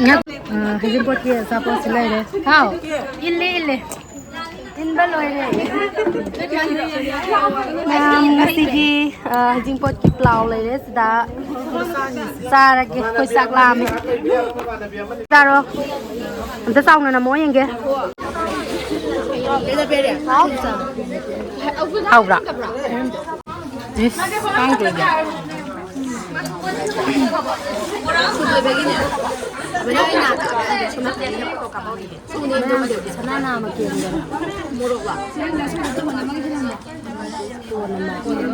ꯉꯥꯛ-, ꯑ, ꯍꯩꯖꯤꯡꯄꯣꯠꯀꯤ ꯑꯆꯥꯄꯣꯠꯁꯤ ꯂꯩꯔꯦ꯫ ꯍꯥꯎ, ꯏꯜꯂꯦ, ꯏꯜꯂꯦ꯫ ꯏꯟꯕ ꯂꯣꯏꯔꯦ꯫ ꯃꯌꯥꯝ, ꯉꯁꯤꯒꯤ, ꯑ, ꯍꯩꯖꯤꯡꯄꯣꯠꯀꯤ ꯄ꯭ꯂꯥꯎ ꯂꯩꯔꯦ ꯁꯤꯗ꯫ ꯆꯥꯔꯒꯦ, ꯑꯩꯈꯣꯏ ꯆꯥꯛ ꯂꯥꯝꯃꯦ꯫ ꯆꯥꯔꯣ꯫ ꯑꯝꯇ ꯆꯥꯎꯅ ꯅꯝꯃꯣ ꯌꯦꯡꯒꯦ꯫ ꯍꯥꯎꯕ꯭ꯔꯥ? ꯏꯁ, ꯈꯪꯗ꯭ꯔꯦꯗ꯫ ꯁꯅꯥ ꯅꯥꯝꯃ ꯀꯦꯟꯗꯅ꯫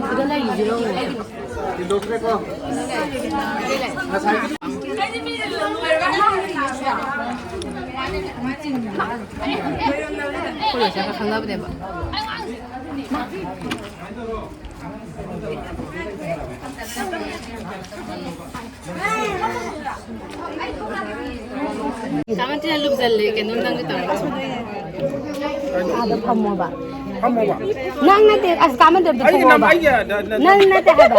ꯁꯤꯗ ꯂꯩꯔꯤꯁꯤꯔꯣ? ꯑꯩꯈꯣꯏ ꯂꯣꯏꯁꯤꯒ ꯈꯪꯅꯕꯅꯦꯕ꯫ ꯀꯥꯃꯟ ꯊꯤꯅ ꯂꯨꯝꯁꯤꯜꯂꯦ, ꯀꯩꯅꯣ ꯅꯪꯒ ꯇꯧꯔꯒ꯫ ꯑꯥꯗ ꯐꯝꯃꯣꯕ꯫ ꯐꯝꯃꯣꯕ꯫ ꯅꯪ ꯅꯠꯇꯦ, ꯑꯁ, ꯀꯥꯃꯟ ꯊꯤꯅ ꯑꯩꯒꯤ ꯅꯝ-, ꯐꯝꯃꯣꯕ꯫ ꯑꯩꯒꯤ ꯅ-, ꯅ-, ꯅꯪ ꯅꯠꯇꯦ ꯍꯥꯏꯕ꯫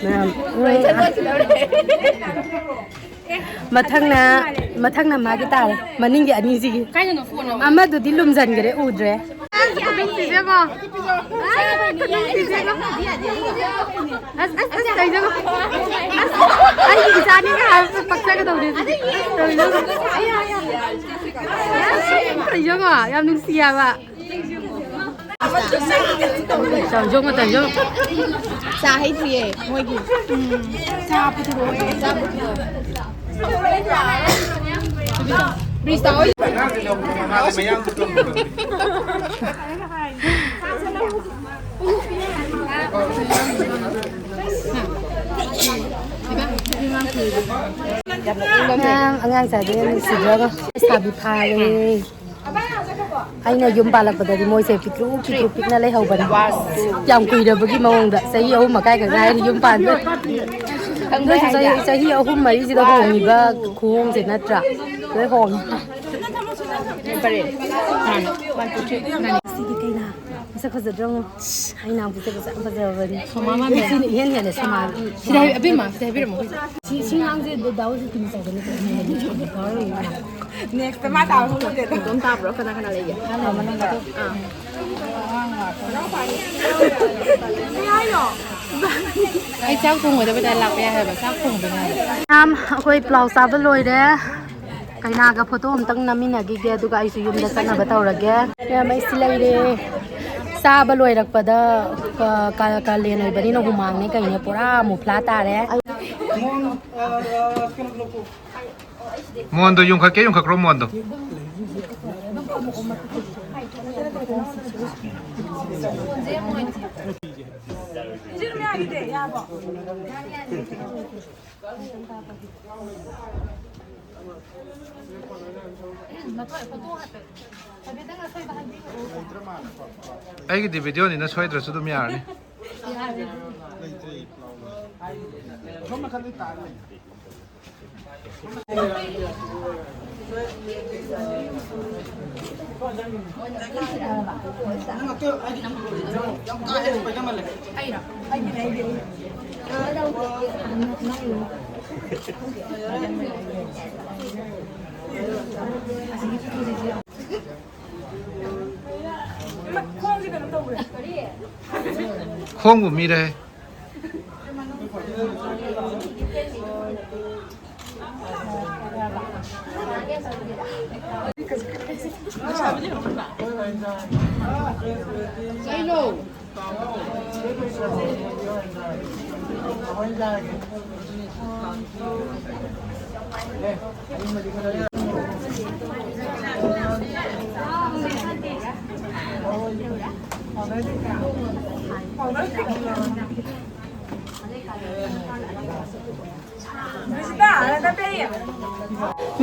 ꯃꯌꯥꯝ꯫ ꯃꯊꯪꯅ, ꯃꯊꯪꯅ ꯃꯥꯒꯤ ꯇꯥꯔꯦ, ꯃꯅꯤꯡꯒꯤ ꯑꯅꯤꯁꯤꯒꯤ꯫ ꯀꯥꯏꯗꯅꯣ ꯐꯣꯟ ꯑꯃ? ꯑꯃꯗꯨꯗꯤ ꯂꯨꯝꯖꯟꯈ꯭ꯔꯦ, ꯎꯗ꯭ꯔꯦ꯫ ꯑꯁ, ꯈꯨꯅꯨꯡꯁꯤꯁꯦꯀꯣ꯫ ꯑꯁ, ꯈꯨꯅꯨꯡꯁꯤꯁꯦꯀꯣ꯫ ꯑꯁ, ꯑꯁ, ꯑꯁ, ꯇꯧꯔꯤꯁꯦꯀꯣ꯫ ꯑꯁ, ꯑꯩꯒꯤ ꯏꯆꯥꯅꯤꯒ ꯍꯥꯏꯕꯁꯦ ꯄꯛꯆꯒꯗꯧꯔꯦ ꯁꯤꯗꯤ꯫ ꯑꯁ, ꯇꯧꯔꯤꯁꯦꯀꯣ꯫ ꯑꯁ, ꯇꯧꯔꯤꯁꯦꯀꯣ꯫ ꯌꯥꯝ ꯅꯨꯡꯁꯤ ꯍꯥꯏꯕ꯫ ꯇꯧꯖꯧ, ꯇꯧꯖꯧ꯫ ꯆꯥ ꯍꯩꯇ꯭ꯔꯤꯌꯦ ꯃꯣꯏꯒꯤ꯫ ꯎꯝ꯫ ꯆꯥ ꯄꯨꯊꯣꯔꯛꯑꯣ꯫ ꯆꯥ ꯄꯨꯊꯣꯔꯛꯑꯣ꯫ ꯕ꯭ꯔꯤꯖꯇꯥ ꯍꯣꯏ꯫ ꯌꯥꯝ ꯅꯣꯛꯅꯤꯡꯕ ꯑꯃ ꯂꯩ꯫ ꯑꯉꯥꯡ, ꯑꯉꯥꯡ ꯆꯥꯗꯤ ꯌꯥꯝ ꯅꯨꯡꯁꯤꯗ꯭ꯔꯒ ꯂꯩꯁꯥꯕꯤ ꯐꯥꯔꯦ꯫ ꯑꯩꯅ ꯌꯨꯝ ꯄꯥꯜꯂꯛꯄꯗꯗꯤ ꯃꯣꯏꯁꯦ ꯄꯤꯛꯇ꯭ꯔꯨ, ꯄꯤꯛꯇ꯭ꯔꯨ ꯄꯤꯛꯅ ꯂꯩꯍꯧꯕꯅꯦ꯫ ꯌꯥꯝ ꯀꯨꯏꯔꯕꯒꯤ ꯃꯑꯣꯡꯗ, ꯆꯍꯤ ꯑꯍꯨꯝ ꯃꯈꯥꯏ ꯈꯛ ꯉꯥꯏꯔꯤ ꯌꯨꯝ ꯄꯥꯟꯕ꯫ ꯈꯪꯕ꯭ꯔꯥ ꯅꯣꯏꯁꯨ ꯆꯍꯤ, ꯍꯥꯏꯁꯦ? ꯆꯍꯤ ꯑꯍꯨꯝ ꯃꯔꯤꯁꯤꯗ ꯍꯣꯡꯉꯤꯕ ꯈꯨꯍꯣꯡꯁꯦ ꯅꯠꯇ꯭ꯔꯥ? ꯂꯣꯏ ꯍꯣꯡꯉꯤ꯫ ꯀꯔꯤ? ꯃꯥꯅꯤ꯫ One, two, three, ꯃꯥꯅꯤ꯫ ꯁꯤꯗꯤ ꯀꯩꯅ ꯃꯁꯛ ꯐꯖꯗ꯭ꯔꯣ? ꯑꯩ ꯏꯅꯥꯎꯄꯤꯁꯦ ꯃꯁꯛ ꯌꯥꯝ ꯐꯖꯕꯅꯤ꯫ ꯁꯣꯃꯥ ꯃꯥꯟꯕ꯫ ꯁꯤꯅ ꯏꯍꯦꯟ ꯍꯦꯜꯂꯦ ꯁꯣꯃꯥ꯫ ꯁꯤꯗ ꯍꯥꯏ-, ꯑꯕꯦꯝꯃ, ꯁꯤꯗ ꯍꯥꯏꯕꯤꯔꯝꯃꯣ꯫ ꯁꯤ, ꯁꯤ ꯉꯥꯡꯁꯦ ꯗꯥ ꯍꯣꯏꯁꯨ ꯇꯤꯝ ꯆꯥꯏꯗꯅ ꯇꯧꯔꯤꯅꯦ꯫ Next ꯃꯥ ꯇꯥꯕ ꯈꯪꯄꯣꯟꯇꯦ꯫ ꯏꯇꯣꯝ ꯇꯥꯕ꯭ꯔꯣ? ꯀꯅꯥ ꯀꯅꯥ ꯂꯩꯒꯦ? ꯑꯥ, ꯃꯅꯨꯡꯗ꯫ ꯑꯥ꯫ ꯀꯩ ꯍꯥꯏꯅꯣ? ꯑꯩ ꯆꯥꯛ ꯊꯣꯡꯒꯗꯕ ꯇꯥꯏ ꯂꯥꯛꯄ ꯌꯥꯏ ꯍꯥꯏꯕ꯫ ꯆꯥꯛ ꯊꯣꯡꯗ ꯉꯥꯏꯔꯤ꯫ ꯃꯌꯥꯝ, ꯑꯩꯈꯣꯏ ꯄ꯭ꯂꯥꯎ ꯆꯥꯕ ꯂꯣꯏꯔꯦ꯫ ꯀꯩꯅꯥꯒ ꯐꯣꯇꯣ ꯑꯝꯇꯪ ꯅꯝꯃꯤꯟꯅꯈꯤꯒꯦ, ꯑꯗꯨꯒ ꯑꯩꯁꯨ ꯌꯨꯝꯗ ꯆꯠꯅꯕ ꯇꯧꯔꯒꯦ꯫ ꯃꯌꯥꯝ, ꯑꯩ ꯁꯤ ꯂꯩꯔꯦ꯫ ꯆꯥꯕ ꯂꯣꯏꯔꯛꯄꯗ, ꯀ-, ꯀ-, ꯀꯥꯂꯦꯟ ꯑꯣꯏꯕꯅꯤꯅ ꯍꯨꯃꯥꯡꯅꯦ ꯀꯩꯅꯦ ꯄꯨꯔꯥ ꯃꯨꯐ꯭ꯂꯥ ꯇꯥꯔꯦ꯫ ꯃꯣꯟꯗꯣ ꯌꯨꯡꯈꯠꯀꯦ, ꯌꯨꯡꯈꯠꯈ꯭ꯔꯣ ꯃꯣꯟꯗꯣ꯫ ꯑꯩꯒꯤꯗꯤ ꯚꯤꯗꯤꯑꯣꯅꯤꯅ ꯁꯣꯏꯗ꯭ꯔꯁꯨ ꯑꯗꯨꯝ ꯌꯥꯔꯅꯤ꯫ ꯈꯣꯡꯕꯨ ꯃꯤꯔꯦ꯫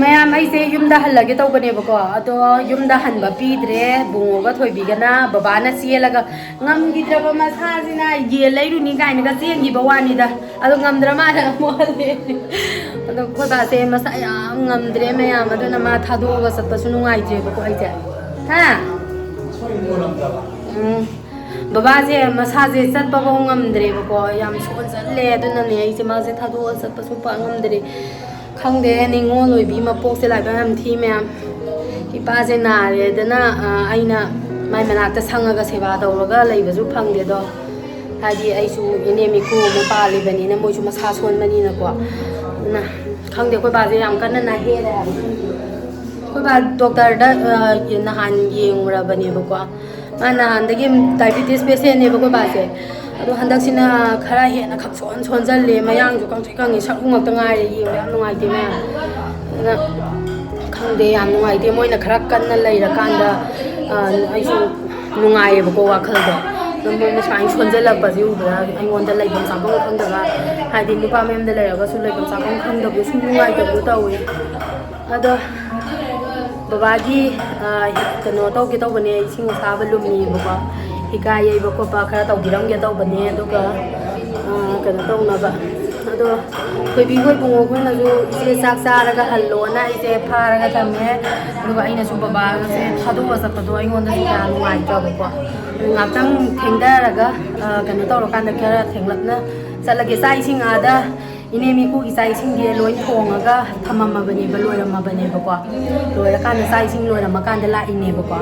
ꯃꯌꯥꯝ, ꯑꯩꯁꯦ ꯌꯨꯝꯗ ꯍꯜꯂꯒꯦ ꯇꯧꯕꯅꯦꯕꯀꯣ, ꯑꯗꯣ ꯌꯨꯝꯗ ꯍꯟꯕ ꯄꯤꯗ꯭ꯔꯦ꯫ ꯕꯨꯡꯉꯣꯒ ꯊꯣꯏꯕꯤꯒꯅ ꯕꯕꯥꯅ ꯆꯦꯜꯂꯒ ꯉꯝꯈꯤꯗ꯭ꯔꯕ ꯃꯁꯥꯁꯤꯅ ꯌꯦꯟ ꯂꯩꯔꯨꯅꯤ ꯀꯥꯏꯅꯒ ꯆꯦꯟꯈꯤꯕ ꯋꯥꯅꯤꯗ꯫ ꯑꯗꯣ ꯉꯝꯗ꯭ꯔ ꯃꯥꯜꯂꯦ ꯑꯃꯨꯛ ꯍꯜꯂꯦ꯫ ꯑꯗꯣ ꯑꯩꯈꯣꯏ ꯕꯥꯁꯦ ꯃꯁꯥ ꯌꯥꯝ ꯉꯝꯗ꯭ꯔꯦ ꯃꯌꯥꯝ, ꯑꯗꯨꯅ ꯃꯥ ꯊꯥꯗꯣꯛꯑꯒ ꯆꯠꯄꯁꯨ ꯅꯨꯡꯉꯥꯏꯇ꯭ꯔꯦꯕꯀꯣ ꯑꯩꯁꯦ꯫ ꯍꯥ? ꯎꯝ꯫ ꯕꯕꯥꯁꯦ ꯃꯁꯥꯁꯦ ꯆꯠꯄꯐꯥꯎ ꯉꯝꯗ꯭ꯔꯦꯕꯀꯣ, ꯌꯥꯝ ꯁꯣꯟꯖꯜꯂꯦ꯫ ꯑꯗꯨꯅꯅꯦ ꯑꯩꯁꯦ ꯃꯥꯁꯦ ꯊꯥꯗꯣꯛꯑ ꯆꯠꯄꯁꯨ ꯄꯥꯛ ꯉꯝꯗ꯭ꯔꯦ꯫ ꯈꯪꯗꯦ, ꯅꯤꯉꯣꯜ ꯑꯣꯏꯕꯤ ꯃꯄꯣꯛꯁꯦ ꯂꯥꯏꯕꯛ ꯌꯥꯝ ꯊꯤ ꯃꯌꯥꯝ꯫ ꯏꯄꯥꯁꯦ ꯅꯥꯔꯦꯗꯅ, ꯑ, ꯑꯩꯅ ꯃꯥꯏ ꯃꯅꯥꯛꯇ ꯁꯪꯉꯒ ꯁꯦꯕꯥ ꯇꯧꯔꯒ ꯂꯩꯕꯁꯨ ꯐꯪꯗꯦꯗꯣ꯫ ꯍꯥꯏꯗꯤ ꯑꯩꯁꯨ ꯏꯅꯦꯝ ꯏꯀꯨ ꯑꯃ ꯄꯥꯜꯂꯤꯕꯅꯤꯅ ꯃꯣꯏꯁꯨ ꯃꯁꯥ ꯁꯣꯟꯕꯅꯤꯅꯀꯣ꯫ ꯑꯗꯨꯅ ꯈꯪꯗꯦ, ꯑꯩꯈꯣꯏ ꯕꯥꯁꯦ ꯌꯥꯝ ꯀꯟꯅ ꯅꯥꯍꯦꯔꯦ ꯍꯥꯏꯕ꯫ ꯑꯩꯈꯣꯏ ꯕꯥ ꯗꯣꯛꯇꯔꯗ, ꯑ, ꯅꯍꯥꯟ ꯌꯦꯡꯉꯨꯔꯕꯅꯦꯕꯀꯣ꯫ ꯃꯥ ꯅꯍꯥꯟꯗꯒꯤ ꯗꯥꯏꯕꯤꯇꯤꯁ ꯄꯦꯁꯦꯟꯅꯦꯕ ꯑꯩꯈꯣꯏ ꯕꯥꯁꯦ꯫ ꯑꯗꯣ ꯍꯟꯗꯛꯁꯤꯅ ꯈꯔ ꯍꯦꯟꯅ ꯈꯪꯁꯣꯟ ꯁꯣꯟꯖꯜꯂꯦ, ꯃꯌꯥꯡꯁꯨ ꯈꯪꯁꯣꯟ ꯈꯪꯉꯦ, ꯁꯔꯨ ꯉꯥꯛꯇ ꯉꯥꯏꯔꯦ, ꯌꯦꯡꯕ ꯌꯥꯝ ꯅꯨꯡꯉꯥꯏꯇꯦ ꯃꯌꯥꯝ꯫ ꯑꯗꯨꯅ ꯈꯪꯗꯦ, ꯌꯥꯝ ꯅꯨꯡꯉꯥꯏꯇꯦ꯫ ꯃꯣꯏꯅ ꯈꯔ ꯀꯟꯅ ꯂꯩꯔꯀꯥꯟꯗ, ꯑ, ꯑꯩꯁꯨ ꯅꯨꯡꯉꯥꯏꯌꯦꯕꯀꯣ ꯋꯥꯈꯜꯗꯣ꯫ ꯑꯗꯨꯝ ꯃꯣꯏꯅ ꯁꯨꯃꯥꯏꯅ ꯁꯣꯟꯖꯜꯂꯛꯄꯁꯦ ꯎꯕꯗ ꯑꯩꯉꯣꯟꯗ ꯂꯩꯐꯝ ꯆꯥꯐꯝ ꯈꯪꯗꯕ, ꯍꯥꯏꯗꯤ ꯅꯨꯄꯥ ꯃꯌꯨꯝꯗ ꯂꯩꯔꯒꯁꯨ ꯂꯩꯐꯝ ꯆꯥꯐꯝ ꯈꯪꯗꯕꯗꯣ ꯁꯨꯝ ꯅꯨꯡꯉꯥꯏꯇꯕꯗꯣ ꯇꯧꯋꯦ꯫ ꯑꯗꯣ ꯕꯕꯥꯒꯤ, ꯑ, ꯀꯩꯅꯣ ꯇꯧꯒꯦ ꯇꯧꯕꯅꯦ, ꯏꯁꯤꯡ ꯑꯁꯥꯕ ꯂꯨꯝꯃꯤꯕꯀꯣ, ꯍꯤꯒꯥ ꯌꯩꯕ ꯈꯣꯠꯄ ꯈꯔ ꯇꯧꯕꯤꯔꯝꯒꯦ ꯇꯧꯕꯅꯦ꯫ ꯑꯗꯨꯒ, ꯑ, ꯀꯩꯅꯣ ꯇꯧꯅꯕ, ꯑꯗꯣ ꯊꯣꯏꯕꯤ ꯍꯣꯏ ꯕꯨꯡꯉꯣ ꯈꯣꯏꯅꯁꯨ ꯏꯆꯦ ꯆꯥꯛ ꯆꯥꯔꯒ ꯍꯜꯂꯣꯅ ꯑꯩꯁꯦ ꯐꯥꯔꯒ ꯊꯝꯃꯦ꯫ ꯑꯗꯨꯒ ꯑꯩꯅꯁꯨ ꯕꯕꯥꯒꯁꯦ ꯊꯥꯗꯣꯛꯑ ꯆꯠꯄꯗꯣ ꯑꯩꯉꯣꯟꯗꯁꯨ ꯀꯌꯥ ꯅꯨꯡꯉꯥꯏꯇ꯭ꯔꯕꯀꯣ꯫ ꯑꯗꯨ ꯉꯥꯛꯇꯪ ꯊꯦꯡꯊꯔꯒ, ꯑ, ꯀꯩꯅꯣ ꯇꯧꯔꯀꯥꯟꯗ ꯈꯔ ꯊꯦꯡꯂꯞꯅ ꯆꯠꯂꯒꯦ꯫ ꯆꯥꯛ ꯏꯁꯤꯡ ꯑꯥꯗ ꯏꯅꯦ ꯃꯤꯀꯨꯒꯤ ꯆꯥꯛ ꯏꯁꯤꯡꯗꯤ ꯂꯣꯏ ꯊꯣꯡꯉꯒ ꯊꯝꯃꯝꯃꯕꯅꯦꯕ, ꯂꯣꯏꯔꯝꯃꯕꯅꯦꯕꯀꯣ꯫ ꯂꯣꯏꯔꯀꯥꯟꯗ, ꯆꯥꯛ ꯏꯁꯤꯡ ꯂꯣꯏꯔꯝꯃꯀꯥꯟꯗ ꯂꯥꯛꯏꯅꯦꯕꯀꯣ꯫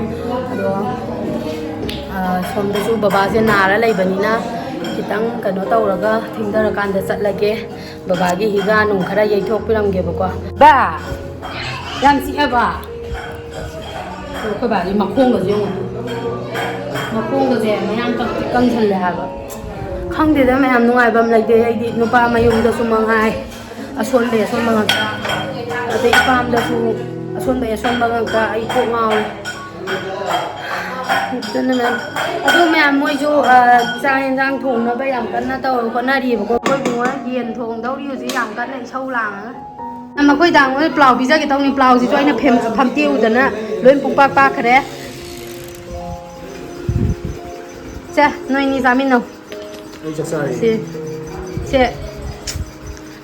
ꯑꯗꯣ, ꯑ, ꯁꯣꯝꯗꯁꯨ ꯕꯕꯥꯁꯦ ꯅꯥꯔ ꯂꯩꯕꯅꯤꯅ ꯈꯤꯇꯪ ꯀꯩꯅꯣ ꯇꯧꯔꯒ ꯊꯦꯡꯊꯔꯀꯥꯟꯗ ꯆꯠꯂꯒꯦ꯫ ꯕꯕꯥꯒꯤ ꯍꯤꯒꯥ ꯅꯨꯡ ꯈꯔ ꯌꯩꯊꯣꯛꯄꯤꯔꯝꯒꯦꯕꯀꯣ꯫ ꯕꯥ! ꯌꯥꯝ ꯆꯤꯛꯑꯕ? ꯑꯗꯣ ꯑꯩꯈꯣꯏ ꯕꯥꯒꯤ ꯃꯈꯣꯡꯒꯁꯦ ꯌꯦꯡꯉꯣ꯫ ꯃꯈꯣꯡꯒꯁꯦ ꯃꯌꯥꯝ ꯀꯪ-, ꯀꯪꯁꯜꯂꯦ ꯍꯥꯏꯕ꯫ ꯈꯪꯗꯦꯗ ꯃꯌꯥꯝ, ꯅꯨꯡꯉꯥꯏꯕꯝ ꯂꯩꯇꯦ꯫ ꯑꯩꯗꯤ ꯅꯨꯄꯥ ꯃꯌꯨꯝꯗꯁꯨ ꯃꯉꯥꯏ, ꯑꯁꯣꯟꯕꯩ ꯑꯁꯣꯟꯕ ꯉꯥꯛꯇ꯫ ꯑꯗꯩ ꯏꯄꯥꯝꯗꯁꯨ ꯑꯁꯣꯟꯕꯩ ꯑꯁꯣꯟꯕ ꯉꯥꯛꯇ꯫ ꯑꯩ ꯀꯣꯛ ꯉꯥꯎꯔꯦ꯫ ꯑꯗꯨꯅ ꯃꯌꯥꯝ, ꯑꯗꯨ ꯃꯌꯥꯝ ꯃꯣꯏꯁꯨ, ꯑ, ꯆꯥꯛ ꯌꯦꯟꯁꯥꯡ ꯊꯣꯡꯅꯕ ꯌꯥꯝ ꯀꯟꯅ ꯇꯧ-, ꯍꯣꯠꯅꯔꯤꯕꯀꯣ꯫ ꯑꯩꯈꯣꯏ ꯏꯕꯨꯡꯉꯣ ꯌꯦꯟ ꯊꯣꯡꯗꯧꯔꯤ ꯍꯧꯖꯤꯛ ꯌꯥꯝ ꯀꯟꯅ ꯏꯁꯧ ꯂꯥꯡꯉꯒ꯫ ꯃꯈꯣꯏ ꯗꯥꯡꯉꯣꯏ ꯄ꯭ꯂꯥꯎ ꯄꯤꯖꯒꯦ ꯇꯧꯅꯤ꯫ ꯄ꯭ꯂꯥꯎꯁꯤꯁꯨ ꯑꯩꯅ ꯐꯦꯝ-, ꯐꯝꯇꯦꯛꯎꯗꯅ ꯂꯣꯏ ꯄꯨꯡꯄꯥꯛ ꯄꯥꯛꯈ꯭ꯔꯦ꯫ ꯁꯦ, ꯅꯣꯏꯅꯤ ꯆꯥꯃꯤꯟꯅꯧ꯫ ꯑꯩ ꯆꯥꯛ ꯆꯥꯔꯤ꯫ ꯁꯦ, ꯁꯦ꯫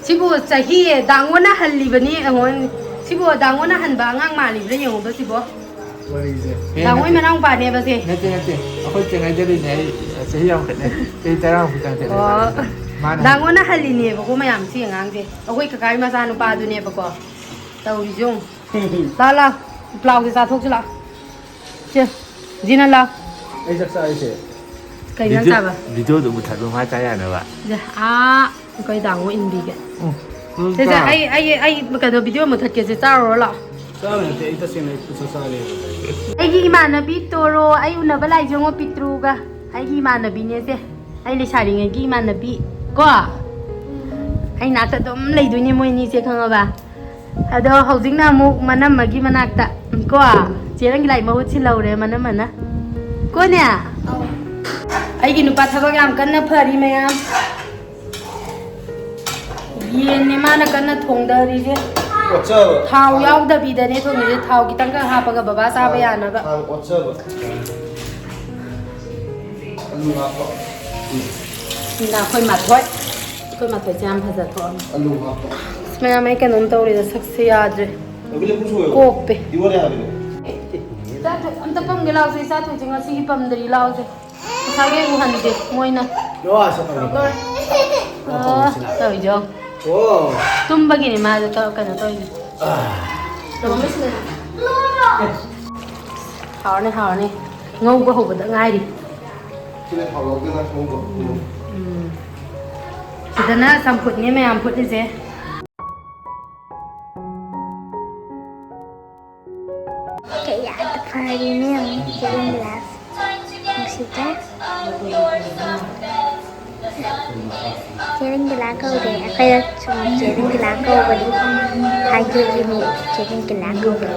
ꯁꯤꯕꯨ ꯆꯍꯤ ꯗꯥꯡꯉꯣꯅ ꯍꯜꯂꯤꯕꯅꯤ, ꯑꯩꯉꯣꯟ-, ꯁꯤꯕꯨ ꯗꯥꯡꯉꯣꯅ ꯍꯟꯕ ꯑꯉꯥꯡ ꯃꯥꯜꯂꯤꯕ꯭ꯔꯥ ꯌꯦꯡꯉꯨꯕ ꯁꯤꯕꯣ? ꯋꯥꯔꯤꯁꯦ꯫ ꯗꯥꯡꯉꯣꯏ ꯃꯅꯥꯎꯄꯥꯅꯦꯕ ꯁꯦ꯫ ꯅꯠꯇꯦ, ꯅꯠꯇꯦ, ꯑꯩꯈꯣꯏ ꯆꯦꯡ ꯍꯥꯏꯖꯔꯤꯅꯦ꯫ ꯑꯩ ꯆꯍꯤ ꯌꯥꯝ ꯈꯦꯠꯅꯩ꯫ ꯆꯍꯤ ꯇꯔꯥꯃꯨꯛ ꯈꯤꯇꯪ ꯈꯦꯠꯅꯩ꯫ ꯑꯣ꯫ ꯃꯥꯅ ꯗꯥꯡꯉꯣꯅ ꯍꯜꯂꯤꯅꯦꯕꯀꯣ ꯃꯌꯥꯝ ꯁꯤ ꯑꯉꯥꯡꯁꯦ꯫ ꯑꯩꯈꯣꯏ ꯀꯀꯥꯒꯤ ꯃꯆꯥꯅꯨꯄꯥꯗꯨꯅꯦꯕꯀꯣ꯫ ꯇꯧꯔꯤꯁꯦ ꯌꯦꯡꯉꯨ꯫ ꯂꯥꯎ, ꯂꯥꯎ꯫ ꯄ꯭ꯂꯥꯎꯁꯦ ꯆꯥꯊꯣꯛꯁꯤ ꯂꯥꯎ꯫ ꯁꯦ, ꯖꯤꯅ ꯂꯥꯎ꯫ ꯑꯩ ꯆꯥꯛ ꯆꯥꯔꯤꯁꯦ꯫ ꯀꯩ ꯏꯟꯖꯥꯡ ꯆꯥꯕ? ꯚꯤꯗꯤꯑꯣꯗꯨ ꯃꯨꯊꯠꯂꯨ, ꯃꯥ ꯆꯥ ꯌꯥꯅꯕ꯫ ꯁꯦ, ꯑꯥ, ꯑꯩꯈꯣꯏ ꯗꯥꯡꯉꯣ ꯏꯟꯕꯤꯒꯦ꯫ ꯎꯝ, ꯎꯝ, ꯁꯦ, ꯁꯦ, ꯆꯥ꯫ ꯑꯩ, ꯑꯩ, ꯑꯩ ꯀꯩꯅꯣ ꯚꯤꯗꯤꯑꯣ ꯃꯨꯊꯠꯀꯦꯁꯦ, ꯆꯥꯔꯨꯔꯣ ꯂꯥꯎ꯫ ꯆꯥꯕ ꯅꯠꯇꯦ, ꯑꯩ ꯇꯁꯦꯡꯅ ꯑꯩ ꯈꯨꯠꯁꯥ ꯆꯥꯔꯦ꯫ ꯑꯩꯒꯤ ꯏꯃꯥꯟꯅꯕꯤ ꯇꯣꯔꯣ, ꯑꯩ ꯎꯅꯕ ꯂꯥꯛꯏꯁꯦ ꯌꯦꯡꯉꯣ, ꯄꯤꯛꯇ꯭ꯔꯨꯒ꯫ ꯑꯩꯒꯤ ꯏꯃꯥꯟꯅꯕꯤꯅꯦꯁꯦ, ꯑꯩ ꯂꯩꯁꯥꯔꯤꯉꯩꯒꯤ ꯏꯃꯥꯟꯅꯕꯤ ꯀꯣ꯫ ꯑꯩ ꯅꯥꯛꯇ ꯑꯗꯨꯝ ꯂꯩꯗꯣꯏꯅꯦ ꯃꯣꯏ ꯑꯅꯤꯁꯦ, ꯈꯪꯉꯕ? ꯑꯗꯣ ꯍꯧꯖꯤꯛꯅ ꯑꯃꯨꯛ ꯃꯅꯝꯃꯒꯤ ꯃꯅꯥꯛꯇ ꯀꯣ, ꯆꯦ ꯔꯪꯒꯤꯂꯥꯏ ꯃꯍꯨꯠ ꯁꯤꯜꯍꯧꯔꯦ ꯃꯅꯝꯃꯅ꯫ ꯀꯣꯅꯦ? ꯑꯩꯒꯤ ꯅꯨꯄꯥ ꯊꯕꯛ ꯌꯥꯝ ꯀꯟꯅ ꯐꯔꯤ ꯃꯌꯥꯝ꯫ ꯌꯦꯟꯅꯦ ꯃꯥꯅ ꯀꯟꯅ ꯊꯣꯡꯗꯔꯤꯁꯦ꯫ ꯑꯣꯠꯆꯕ꯫ ꯊꯥꯎ ꯌꯥꯎꯗꯕꯤꯗꯅꯦ ꯊꯣꯡꯉꯤꯁꯦ꯫ ꯊꯥꯎ ꯈꯤꯇꯪꯈꯛ ꯍꯥꯞꯄꯒ ꯕꯕꯥ ꯆꯥꯕ ꯌꯥꯅꯕ꯫ ꯊꯥꯎ ꯑꯣꯠꯆꯕ꯫ ꯑꯂꯨ ꯍꯥꯞꯄ꯫ ꯁꯤꯅ ꯑꯩꯈꯣꯏ ꯃꯥꯊꯣꯏ꯫ ꯑꯩꯈꯣꯏ ꯃꯥꯊꯣꯏꯁꯦ ꯌꯥꯝ ꯐꯖꯊꯣꯛꯑꯝꯃꯦ꯫ ꯑꯂꯨ ꯍꯥꯞꯄ꯫ ꯑꯁ, ꯃꯌꯥꯝ ꯑꯩ ꯀꯩꯅꯣꯝ ꯇꯧꯔꯦꯗ, ꯁꯛꯁꯦ ꯌꯥꯗ꯭ꯔꯦ꯫ ꯑꯕꯤꯅ ꯄꯨꯡ ꯁꯨꯔꯦꯕ? ꯀꯣꯞꯄꯦ꯫ ꯏꯕꯣꯅꯦ ꯍꯥꯏꯕꯅꯦ꯫ ꯏꯆꯥꯊꯣꯏ, ꯑꯝꯇ ꯄꯝꯒꯦ ꯂꯥꯎꯁꯦ, ꯏꯆꯥꯊꯣꯏꯁꯦ ꯉꯁꯤꯒꯤ ꯄꯝꯗ꯭ꯔꯤ ꯂꯥꯎꯁꯦ꯫ ꯉꯁꯥꯏꯒꯩ ꯎꯍꯟꯗꯦ ꯃꯣꯏꯅ꯫ ꯂꯣꯏ ꯁꯛꯄꯅꯤ꯫ ꯑꯥ, ꯇꯧꯔꯤꯁꯦ ꯌꯦꯡꯉꯣ꯫ ꯑꯣ꯫ ꯇꯨꯝꯕꯒꯤꯅꯤ ꯃꯥꯁꯨ ꯇꯧ-, ꯀꯩꯅꯣ ꯇꯧꯔꯤꯁꯦ꯫ ꯍꯥꯎꯔꯅꯤ, ꯍꯥꯎꯔꯅꯤ꯫ ꯉꯧꯕ ꯍꯧꯕꯗ ꯉꯥꯏꯔꯤ꯫ ꯁꯤꯅ ꯊꯥꯎ ꯌꯥꯎꯗꯅ ꯊꯣꯡꯕ꯫ ꯎꯝ꯫ ꯁꯤꯗꯅ ꯆꯝꯐꯨꯠꯅꯦ ꯃꯌꯥꯝ ꯐꯨꯠꯂꯤꯁꯦ꯫ ꯀꯌꯥꯗ ꯐꯔꯤꯅꯦ ꯌꯦꯡꯉꯨ, ꯆꯦꯔꯪ ꯒꯤꯂꯥꯁ꯫ ꯅꯨꯡꯁꯤꯗ꯭ꯔꯥ? ꯆꯦꯔꯪ ꯒꯤꯂꯥ ꯀꯧꯔꯦ꯫ ꯑꯩꯈꯣꯏꯅ ꯁꯨꯝ ꯆꯦꯔꯪ ꯒꯤꯂꯥ ꯀꯧꯕꯅꯤ꯫ ꯍꯥꯏꯗꯤ ꯃꯤ ꯆꯦꯔꯪ ꯒꯤꯂꯥ ꯀꯧꯕꯅꯤ꯫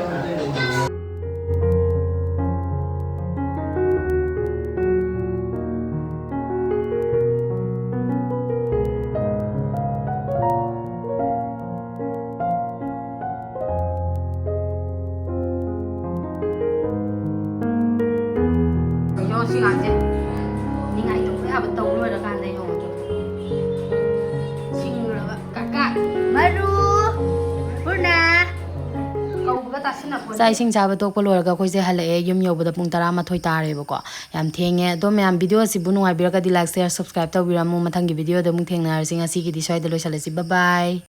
ꯌꯦꯡꯉꯣ ꯁꯤ ꯉꯥꯡꯁꯦ꯫ ꯅꯤꯡꯉꯥꯏ ꯇꯧꯕ ꯌꯥꯕ ꯇꯧ ꯂꯣꯏꯔꯀꯥꯟꯗ ꯌꯦꯡꯉꯣ꯫ ꯁꯤꯡꯈ꯭ꯔꯕ ꯀꯀꯥ, ꯃꯔꯨ, ꯄꯨꯔꯅ ꯀꯧꯕꯒ ꯆꯥꯛ ꯏꯁꯤꯡ ꯆꯥꯕ ꯇꯣꯛꯄ ꯂꯣꯏꯔꯒ ꯑꯩꯈꯣꯏꯁꯦ ꯍꯜꯂꯛꯑꯦ꯫ ꯌꯨꯝ ꯌꯧꯕꯗ ꯄꯨꯡ ꯇꯔꯥꯃꯥꯊꯣꯏ ꯇꯥꯔꯦꯕꯀꯣ꯫ ꯌꯥꯝ ꯊꯦꯡꯉꯦ꯫ ꯑꯗꯣ ꯃꯌꯥꯝ, video ꯑꯁꯤꯕꯨ ꯅꯨꯡꯉꯥꯏꯕꯤꯔꯒꯗꯤ like, share, subscribe ꯇꯧꯕꯤꯔꯝꯃꯨ꯫ ꯃꯊꯪꯒꯤ video ꯗ ꯑꯃꯨꯛ ꯊꯦꯡꯅꯔꯁꯤ꯫ ꯉꯁꯤꯒꯤꯗꯤ ꯁ꯭ꯋꯥꯏꯗ ꯂꯣꯏꯁꯤꯜꯂꯁꯤ꯫ Bye bye꯫